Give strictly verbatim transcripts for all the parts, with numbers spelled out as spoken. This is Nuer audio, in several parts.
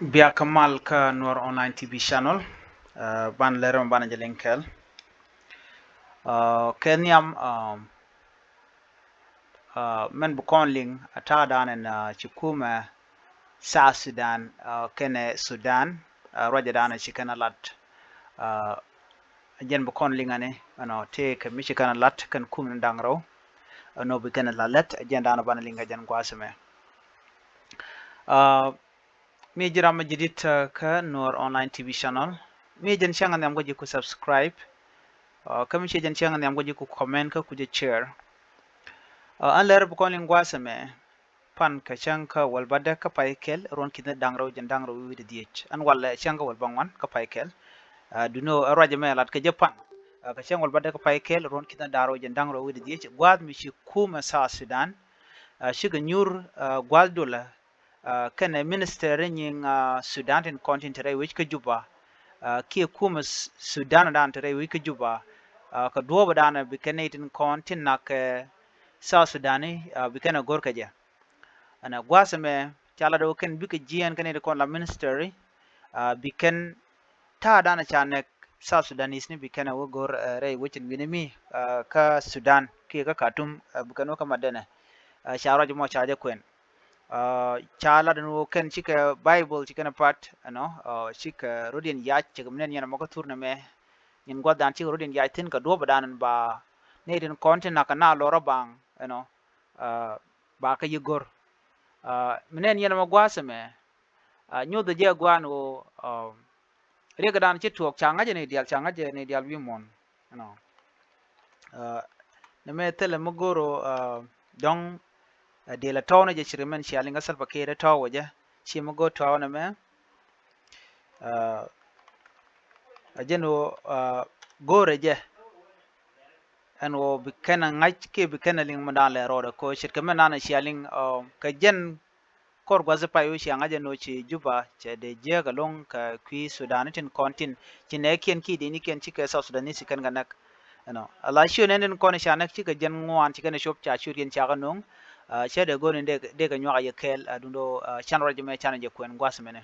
Bia kä mal kä Nuer Online T V channel. Uh, ban lɛr mɛ ban jɛ liŋ kɛl. Uh, kɛ nhiam, um, uh, mɛn bi kɔn liŋ a ta̱a̱ dan ɛn, uh, ci kumɛ South Sudan, uh, kɛnɛ Sudan, uh, ruacɛ dan ci kɛn a lat. Uh, jɛn bi kɔn liŋ ani ɛnɔ tëë kɛ mi ci kɛn a lat kɛn kumɛ ni da̱ŋ rɛw. Ɛnɔ bi kɛn a lat lɛt jɛn dan ban liŋ kɛ jɛn gua̱a̱th mɛ. Uh, Mi ji̱ ram mi ji̱ dit, uh, kä Nuer Online T V channel. Mi jɛn cäŋ nhiam kä ji̱ ku subscribe. Uh, kä mi ci jɛn cäŋ nhiam kä ji̱ ku comment kä ku jɛ share. Uh, an lɛr bi kɔn liŋ gua̱a̱th mɛ pan kɛ cäŋ kä wäl bädɛ kä pay kɛl ruɔ̱n ki̱n da̱ŋ rɛw jɛn da̱ŋ rɛw wi̱i̱ wi̱i̱ diec. An walɛ cäŋ kä wäl bäŋuan kä pay kɛl. Uh, duno ruac mɛ lat kɛ jɛ pan. Uh, kɛ cäŋ wäl bädɛ kä pay kɛl ruɔ̱n ki̱n da̱ŋ rɛw jɛn da̱ŋ rɛw wi̱i̱ diec. Gua̱a̱th mi ci kumɛ South Sudan. Uh, cikɛ nyur, uh, gua̱a̱th dolɛ. Uh, kɛnɛ minister nyiŋ, uh, Sudan tin kɔn tin te rɛy wec kä Juba. Uh, kiɛ kumɛ Sudan dan te rɛy wec kä Juba. Uh, kɛ duɔ̱ɔ̱p dan bi kɛn nɛy tin kɔn tin nak kɛ South Sudan, uh, bi kɛn a go̱r kɛ jɛ. Ɛn a gua̱a̱th mɛ ca lat wä kɛn bikɛ jiɛɛn kɛn nɛy tin kɔn la minister, uh, bi kɛn ta̱a̱ dan ca nɛk South Sudanese ni bi kɛn a wä go̱r, uh, rɛy wec in wi̱ni mi, uh, kä Sudan kiɛ kä Khartoum, uh, bi kɛn wä kä madɛnɛ. Uh, ca ruac mɔ ca jɛ kuɛn. Uh, ca lat ni wä kɛn cikɛ Bible cikɛ ni pat ɛnɔ, uh, cikɛ rodiɛn yac cikɛ mi nɛn yɛn mɔ kä thur ni mɛ. Nyin gua̱th dan cikɛ rodiɛn yac thin kɛ duɔ̱ɔ̱p dan ba nɛy tin kɔn tin nak kɛ na lɔrä baŋ ɛnɔ, uh, ba kä yi go̱r. Uh, mi nɛn yɛn mɔ gua̱a̱th mɛ, uh, nyoth jɛ gua̱a̱n wä, uh, riɛk dan ci tuɔɔk ca ŋa̱c ni dial ca ŋa̱c ni dial wi̱i̱ muɔ̱n. Ɛnɔ. Uh, nɛ mɛ thilɛ mi go̱o̱r, uh, dɔ̱ŋ, uh, diɛl a tɔ̱w ni jɛ ci ri mɛn cia liŋ kä Salva Kiir tɔ̱w wä jɛ ci mi go̱o̱r tɔ̱w ni mɛ. Uh, a jɛn wä, uh, go̱o̱rɛ jɛ ɛn wä bi kɛn a ŋa̱c kiɛ bi kɛn a liŋ mi dan lɛ rɔɔdɛ ko ce̱tkɛ mɛn dan cia liŋ, uh, kɛ jɛn kɔr gua̱th pay wä cia ŋa̱c ɛn wä ci Juba cɛ dee jiääk ɛlɔ̱ŋ kɛ kui̱ Sudan tin kɔn tin ci nɛɛkiɛn kiɛ dee nikiɛn cikɛ South Sudanese kɛn kɛ näk. Ɛnɔ ala ciö nɛn tin kɔn ca näk cikɛ jɛn ŋuan ci kɛn cop ca ciötkiɛn ca kɛ no̱o̱ŋ. Uh, cɛ dee go̱o̱r ni dee kɛ nyuak a yɛ kɛɛl, uh, dundo, uh, can ruac mɛ can jɛ kuɛn gua̱th mɛnɛ.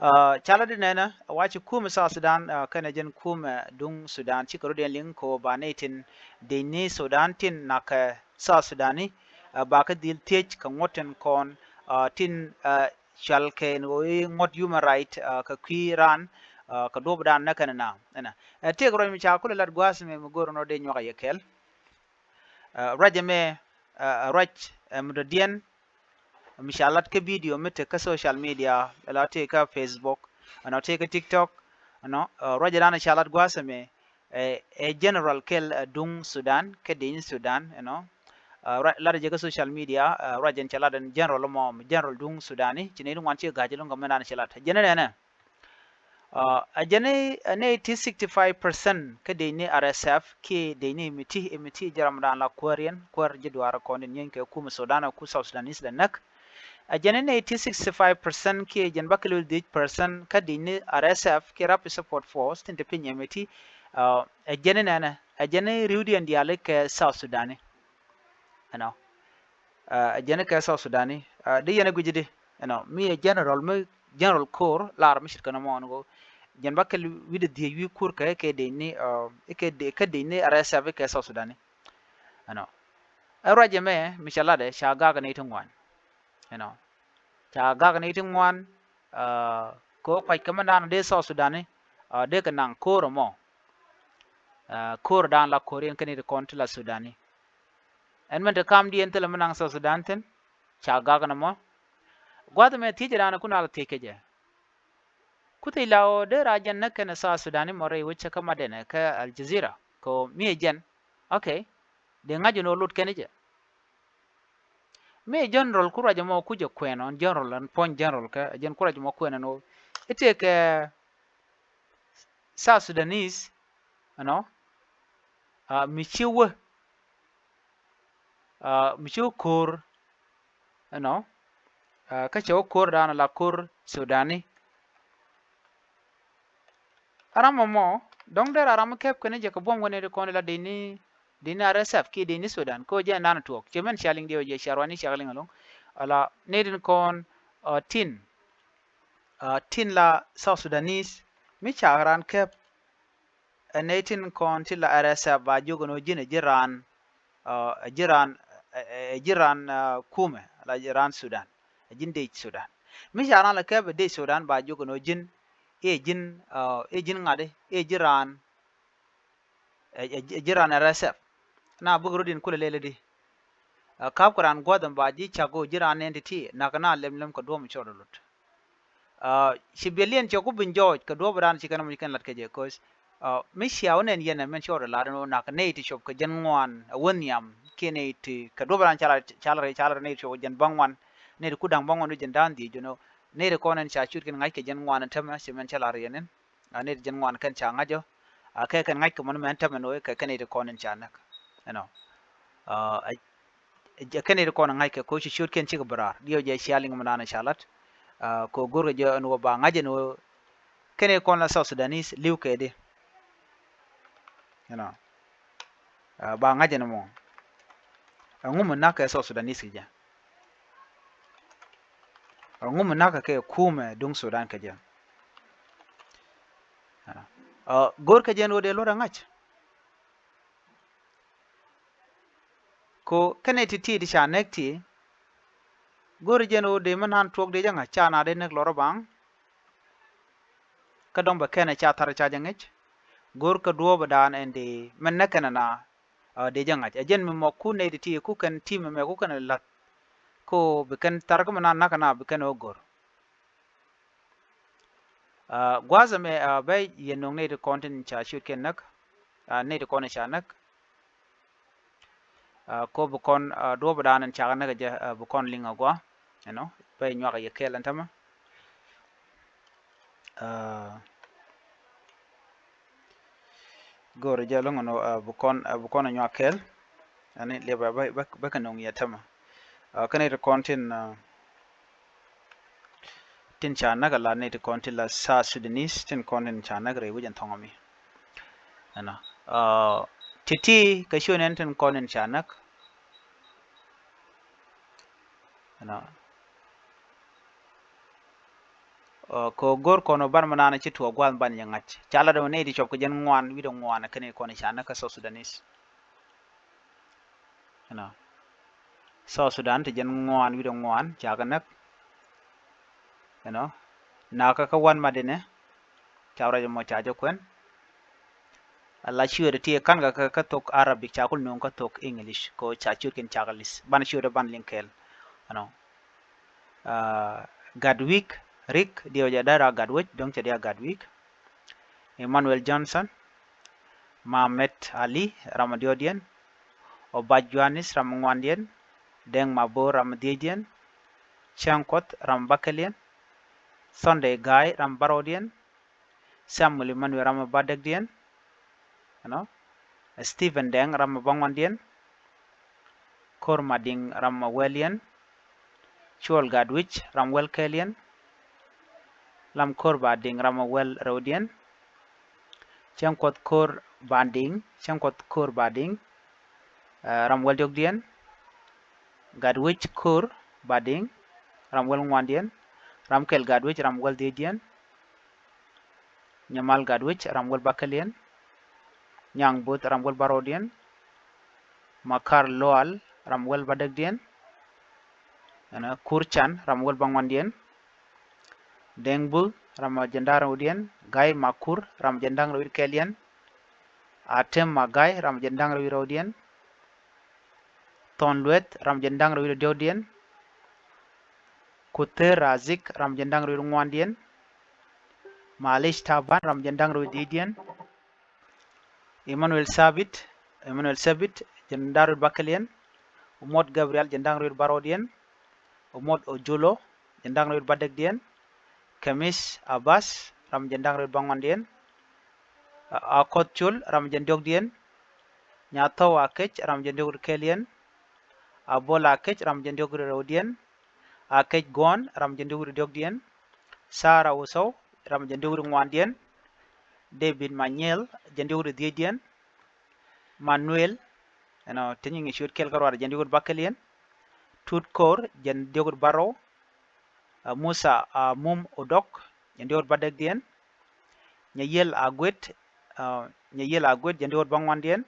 Uh, ca la di nɛnɛ wa ci kumɛ South Sudan, uh, kɛnɛ jɛn kumɛ, uh, duŋ Sudan cikɛ rodiɛn liŋ ko ba nɛy tin dee ni Sudan tin nak kɛ South Sudan ni, uh, ba kɛ dhil thiec kɛ ŋuɔ̱t tin kɔn, uh, tin, uh, cual kɛ ni ɣöö i̱ ŋuɔ̱t human right, uh, kɛ kui̱ ran, uh, kɛ duɔ̱p dan nɛ kɛn na ɛnɛ. Ɛ tëëk ruac mi ca kulɛ lat gua̱a̱th mɛ mi go̱o̱r nɔ dee nyuak a yɛ kɛl. Uh, ruac ɛmɛ, uh, ruac, uh, mi dɔ̱diɛn mi ca lat kä video mi tek kä social media, la tek kä Facebook, ɛnɔ tek kä TikTok, ɛnɔ, uh, ruac dan ca lat gua̱a̱th ɛmɛ, ɛ, ɛ general kɛl, ɛ, duŋ Sudan kɛ deny Sudan, ɛnɔ. Uh, lat jɛ kä social media, uh, ruac jɛn ca lat ɛn general mɔ, general duŋ Sudan ni ci nɛy ti ŋuan ci ga̱c loŋ kɛ mɛn dan ca lat jɛn ɛnɛ. Uh, a jɛn ni, uh, nɛy ti sixty five percent kä deny ni R S F kiɛ deny ni M T, M T jɛ ram dan la kuäär yɛn, kuäär ji̱ duaar kɔn in nyieeny kɛ kumɛ Sudan, ku South Sudanese la näk. A jɛn ni nɛy ti sixty five percent kiɛ jɛn ba kɛ lul dhiec percent kä deny ni R S F kiɛ Rapid Support Force tin te piny M T. Uh, a jɛn ni nɛnɛ, a jɛn ni riwdiɛn diaal kɛ South Sudan ni. Ɛnɔ. Uh, a jɛn ni kɛ South Sudan ni, uh, di yɛn a guic di, ɛnɔ, mi ɛ general, mi general kor lar mi ce̱tkɛ nɔmɔ ni ko jɛn ba kɛ wi̱dɛ dhiec wi̱i̱ kur kɛ kɛ deny ni, uh, kɛ deny ni R S F kɛ South Sudan ni. Ɛnɔ. Ɛ ruac ɛmɛ mi ca latdɛ ca gak nɛy ti ŋuan. Ɛnɔ. Ca gak nɛy ti ŋuan, uh, kɛ ɣöö kuac kɛ mɛn dan dee South Sudan ni, uh, dee kɛ naŋ ko̱r ɛmɔ. Uh, ko̱r dan la ko̱r yɛn kɛ nɛy ti kɔn ti la Sudan ni. Ɛn mɛn te kamdiɛn thilɛ mi naŋ South Sudan thi̱n, ca gak nɔmɔ. Gua̱th ɛmɛ thiecɛ dan kun a la thiec kɛ jɛ. Ku thiec la ɣöö dee ra jɛn näk kɛnɛ South Sudan ni mɔ rɛy wec cä kä madɛnɛ kä Al Jazeera kɛ ɣöö mi ɛ jɛn. Okay. Dee ŋa̱c ɛn ɣöö lot kɛn jɛ. Mi ɛ general ku ruac ɛmɔ ku jɛ kuɛn ɔn general ɛn puɔ̱ny general kɛ jɛn ku ruac ɛmɔ kuɛn ɛn ɣöö i̱ tëëkɛ South Sudanese, ɛnɔ, uh, mi ci wä, uh, mi ci wä ko̱r, ɛnɔ, uh, kä cɛ wä ko̱r dan la ko̱r Sudan ni. Ɛ ram ɛmɔ dɔ̱ŋ derɛ ram mi kɛp kɛn jɛ kɛ buɔ̱m wä nɛy ti kɔn la deny ni, deny ni R S F kiɛ deny ni Sudan kɛ ɣöö jɛ ɛn dan tuɔɔk ci mɛn cia liŋ diɛ wä jɛ cia ruani cia liŋ ɛlɔ̱ŋ. Ala nɛy tin kɔn, uh, tin Tin la South Sudanese mi cak raan kɛp ɛ nɛy tin kɔn ti la R S F ba jiök ɛn ɣöö ji̱n ɛ ji̱ raan, ɛ ji̱ raan, ɛ ji̱ raan kumɛ la ji̱ raan Sudan, ɛ ji̱n dec Sudan. Mi cak raan la kɛp ɛ dec Sudan ba jiök ɛn ɣöö ji̱n i̱ ji̱n, i̱ ji̱n ŋa̱t i̱ ji̱ raan, ɛ ji̱ raan R S F. Na bikɛ rot in kulɛ lɛl i̱di. Ɛ ka̱pkɛ raan gua̱th ɛn ba ji̱ cak ɣöö ji̱ raan nɛn ti̱ti̱ nakä na lem lem kɛ duɔ̱ɔ̱p mi cɔɔd ɛ lot. Ci biɛliɛn cɛ ku bin jɔɔc kɛ duɔ̱ɔ̱p raan ci kɛn mɔc kɛn lat kɛ jɛ koc. Mi cia wä nɛn yɛn ɛ mɛn cɔɔd ɛ lat ɛn ɣöö nakä nɛy ti cop kɛ jɛn ŋuan ɛ wä nhiam kiɛ nɛy ti kɛ duɔ̱ɔ̱p raan ca lat, ca lat, ca lat nɛy ti cop kɛ jɛn bäŋuan, nɛy ti ku da̱ŋ bäŋuan wi̱c jɛn da̱ŋ dhiec jɔ̱nɔ. Nɛy ti kɔn ɛn ca cut kɛn ŋa̱c kɛ jɛn ŋuan ɛn tämɛ ci mɛn cä lat yɛn ɛn. A nɛy ti jɛn ŋuan kɛn ca ŋa̱c ɔ. A kɛ kɛn ŋa̱c kɛ mɔn mɛn tämɛ ni wee kɛ kɛn nɛy ti kɔn in ca näk. Ɛnɔ. A kɛn nɛy ti kɔn ŋa̱c kɛ koci ciötkiɛn cikɛ bɛ raar diɛw jɛ cia liŋ mɛ naan ca lat. A kɛ go̱rkɛ jɛ ɛn wä ba ŋa̱c ɛn wä kɛn nɛy kɔn la South Sudanese li̱w kɛ di. Ɛnɔ. A ba ŋa̱c ɛn mɔ. Ɛŋu mi na̱k kɛ South Sudanese kɛ jɛ? Ɛŋu mi na̱k kɛ kumɛ duŋ Sudan kɛ jɛ? Ɛ go̱r kɛ jɛn ɣöö dee luɔt ɛ ŋa̱c. Ko kɛnɛ ti ti ti ca nɛk ti go̱r jɛn ɣöö dee mi naan tuɔk dee jɛ ŋa̱c ca na dee nɛk lɔr ɛ baŋ. Kä dɔ̱ŋ bɛ kɛnɛ ca thar ca jɛ ŋäc. Go̱r kä duɔ̱ɔ̱p ɛ daan ɛn dee mɛn nɛ kɛnɛ na, ɛ dee jɛ ŋa̱c. Ɛ jɛn mi mɔ ku nɛy ti ti ku kɛn ti mɛ mɛ ku kɛnɛ la̱th. Ko bi kɛn thar kä mi na nakä na bi kɛn ɣä go̱r. Ɛ gua̱a̱th ɛmɛ, ɛ bɛ yɛ no̱ŋ nɛy ti kɔn tin ca ciötkiɛn näk. Ɛ nɛy ti kɔn ca näk. Ɛ ko bi kɔn, ɛ duɔ̱ɔ̱p ɛ daan ɛn cakɛ näk ɛ jɛ, ɛ bi kɔn liŋ ɛ gua̱a̱. Ɛnɔ bɛ nyuak ɛ yɛ kɛɛl ɛn tämɛ. Ɛ go̱o̱rɛ jɛ lo̱ŋ ɛnɔ, ɛ bi kɔn, ɛ bi kɔn ɛ nyuak kɛɛl. Ɛn liɛpɛ bä, bä, bä kɛ no̱ŋ yɛ tämɛ. Ɛ kɛn nɛy ti kɔn tin, ɛ tin ca näk a la nɛy ti kɔn tin la South Sudanese tin kɔn tin ca näk rɛy wi̱c ɛn thɔŋ ami. Ɛnɔ. Ɛ ti̱ti̱ kɛ ciö nɛn tin kɔn tin ca näk. Ɛnɔ. Ɛ kɛ go̱r kɔn ɔ ban mi naan ci tuɔɔk gua̱a̱th ban yɛ ŋa̱c ca lat ɔ nɛy ti cɔp kɛ jɛn ŋuan wi̱cdɛ ŋuan kɛn kɔn ca näk kä South Sudanese. Ɛnɔ. South Sudan ti jɛn ŋuan wi̱cdɛ ŋuan ca kɛ näk. Ɛnɔ. Nakä kä wan madinɛ ca ruac ɛmɔ ca jɛ kuɛn. Ala ciötdɛ ti ka̱n kä kä thok Arabic ca kul nööŋ kä thok English ko ca ciötkiɛn ca kɛ li̱th ban ciötdɛ ban liŋ kɛɛl. Ɛnɔ. Ɛ Gatwick Rick diɛw jɛ dara Gatwick dɔ̱ŋ cɛ diɛ Gatwick. Emmanuel Johnson, Mamet Ali ram a diɔ̱kdiɛn. Obaj Johannes ram a ŋuandiɛn. Deng Mabor ram a dhiecdiɛn. Cäŋ Kuɔth ram a bäkɛliɛn. Sunday Gai ram a bärɔwdiɛn. Samuel Emmanuel ram a bädäkdiɛn. Ɛnɔ. Stephen Deng ram a bäŋuandiɛn. Kor Madiŋ ram a wɛliɛn. Cuɔl Gatwic ram wɛl kɛɛliɛn. Lam Kor Badiŋ ram a wɛl rɛwdiɛn. Cäŋ Kuɔth Kor Badiŋ, Cäŋ Kuɔth Kor Badiŋ, ɛ ram wɛl diɔ̱kdiɛn. Gatwic Kor Badiŋ ram wɛl ŋuandiɛn. Ram Kɛl Gatwic ram wɛl dhiecdiɛn. Nyamal Gatwic ram wɛl bäkɛliɛn. Nyaŋ Both ram wɛl bärɔwdiɛn. Makar Loal ram wɛl bädäkdiɛn. Ɛnɔ Kur Can ram wɛl bäŋuandiɛn. Deng Bul ram a jɛn da̱ŋ rɛwdiɛn. Gai Makur ram a jɛn da̱ŋ rɛw wi̱cdɛ kɛɛliɛn. Atem Magai ram a jɛn da̱ŋ rɛw wi̱cdɛ rɛwdiɛn. Thɔn Lueth ram a jɛn da̱ŋ rɛw wi̱cdɛ diɔ̱kdiɛn. Kuther Razik ram a jɛn da̱ŋ rɛw wi̱cdɛ ŋuandiɛn. Malic Taban ram a jɛn da̱ŋ rɛw wi̱cdɛ dhiecdiɛn. Emmanuel Sabit, Emmanuel Sabit jɛn da̱ŋ rɛw wi̱cdɛ bäkɛliɛn. Umot Gabriel jɛn da̱ŋ rɛw wi̱cdɛ bärɔwdiɛn. Umot Ojulo jɛn da̱ŋ rɛw wi̱cdɛ bädäkdiɛn. Kemis Abbas ram a jɛn da̱ŋ rɛw wi̱cdɛ bäŋuandiɛn. Ɛ Kuɔth Col ram a jɛn diɔ̱kdiɛn. Nyathɔw Akec ram a jɛn diɔ̱k wi̱cdɛ kɛɛliɛn. Abol Akec ram a jɛn diɔ̱k wi̱cdɛ rɛwdiɛn. Akec Guɔ̱n ram a jɛn diɔ̱k wi̱cdɛ diɔ̱kdiɛn. Sara Wusɔw ram a jɛn diɔ̱k wi̱cdɛ ŋuandiɛn. David Manyel jɛn diɔ̱k wi̱cdɛ dhiecdiɛn. Manuel, ɛnɔ te nyiŋ ciöt kɛl kä ruaar jɛn diɔ̱k wi̱cdɛ bäkɛliɛn. Tut Kor jɛn diɔ̱k wi̱cdɛ bärɔw. Ɛ Musa, ɛ Mum Odɔk jɛn diɔt bädäkdiɛn. Nyɛyiel Aguet, aa, Nyɛyiel Aguet, jɛn diɔt bäŋuandiɛn.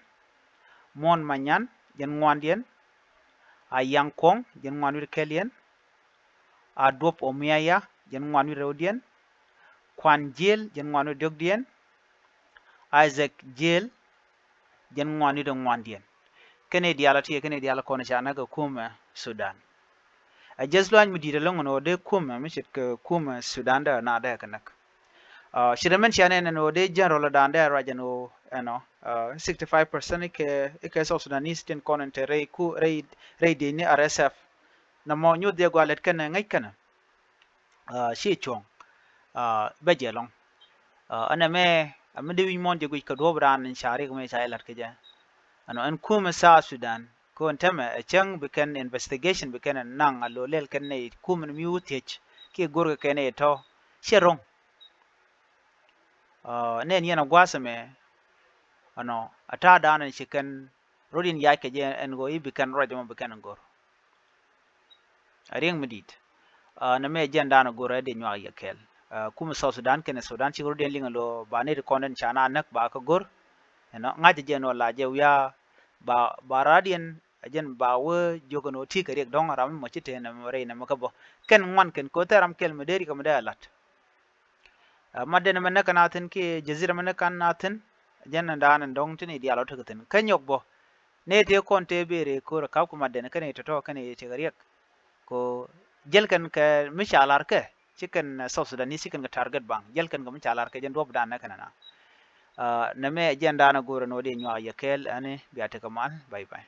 Muɔ̱ɔ̱n Manyan, jɛn ŋuandiɛn. Ayaŋ Kuɔŋ, jɛn ŋuan wi̱cdɛ kɛl yɛn. Aduɔp Omiaya, jɛn ŋuan wi̱cdɛ rɛwdiɛn. Kuan Jiel, jɛn ŋuan wi̱cdɛ diɔ̱kdiɛn. Isaac Jiel, jɛn ŋuan wi̱cdɛ ŋuandiɛn. Kɛn i̱ diaal a tiɛ, kɛn i̱ diaal a kɔn ca näk kɛ kumɛ Sudan. Ɛ jɛth luany mi di̱i̱t ɛlɔ̱ŋ ɛn ɣöö dee kumɛ mi ce̱tkɛ kumɛ Sudan dee na dee kɛ näk. Aa, ce̱t ɛmɛn cia nɛn ɛn ɣöö dee general ɛ da̱a̱n dee ruac ɛn ɣöö ɛnɔ, aa, sixty five percent ikɛ, ikɛ South Sudanese tin kɔn in te rɛy ku, rɛy, rɛy diecni R S F. Nɔmɔ nyuth jɛ gua lɛt kɛnɛ ŋäc kɛnɛ. Aa, ci cuɔ̱ŋ, aa, bɛ jɛ lɔ̱ŋ. Aa, ɛn ɛmɛ, ɛmɛ dee wi̱c muɔ̱ɔ̱n jɛ guic kɛ duɔ̱ɔ̱p raan in ca riɛk mɛ ca jɛ la̱t kɛ jɛ. Ɛnɔ ɛn kumɛ South Sudan, kɛ ɣän tɛmɛ ɛ cäŋ bi kɛn investigation bi kɛn ɛ naŋ a lo̱ lɛl kɛn nɛy kumɛ ni mi wä thiec kiɛ go̱rkɛ kɛn nɛy tɔ̱. Ciɛ ro̱ŋ. Aa, nɛn yɛn a gua̱a̱th ɛmɛ, ɛnɔ, a ta̱a̱ da̱a̱n ɛn ci kɛn rot in yac kɛ jɛ ɛn ɣöö i̱ bi kɛn ruac ɛmɔ bi kɛn in go̱r. A riɛŋ mi di̱i̱t. Aa, nɛmɛ jɛn da̱a̱n a go̱r ɛ dee nyuak yɛ kɛɛl. Aa, kumɛ South Sudan kɛnɛ Sudan cikɛ rot in liŋ ɛn lo̱ ba nɛy ti kɔn in ca na näk ba kä go̱r. Ɛnɔ, ŋa̱cä jɛn ɔ la jɛ wiaa ba, ba raadiɛn, ɛ jɛn ba wee jiök ɛn ɣöö ti kɛ riɛk dɔ̱ŋ ram mi mɔ ci te nɛmɛ rɛy nɛmɛ kä bä. Kɛn ŋuan kɛn ko̱ thɛr ram kɛl mi dee riɛk mi dee a la̱t. Ɛ, matdɛn mɛ näk kɛn a thi̱n kiɛ jazira mɛ näk kɛn a thi̱n, jɛn ɛn da̱a̱n ɛn dɔ̱ŋ tin i̱ diaal ɔ tekɛ thi̱n. Kä nyɔk bä, nɛy tëë kɔn tëë bëë rëë ko̱r ɛ ka̱p kɛ matdɛn kɛn i̱ tɔ̱tɔ̱ kɛn i̱ tekɛ riɛk. Ko jäl kɛn kɛ mi ca lar kɛ, ci kɛn, ɛ, South Sudanese ci kɛn kɛ target baŋ. Jäl kɛn kɛ mi ca lar kɛ jɛn duɔ̱p da̱a̱n näk kɛn ɛn a. Ɛ, nɛmɛ jɛn da̱a̱n ɛ go̱o̱rɛ ni wä di nyuak yɛ kɛɛl ɛn i̱ bia tekɛ mal. Bye bye.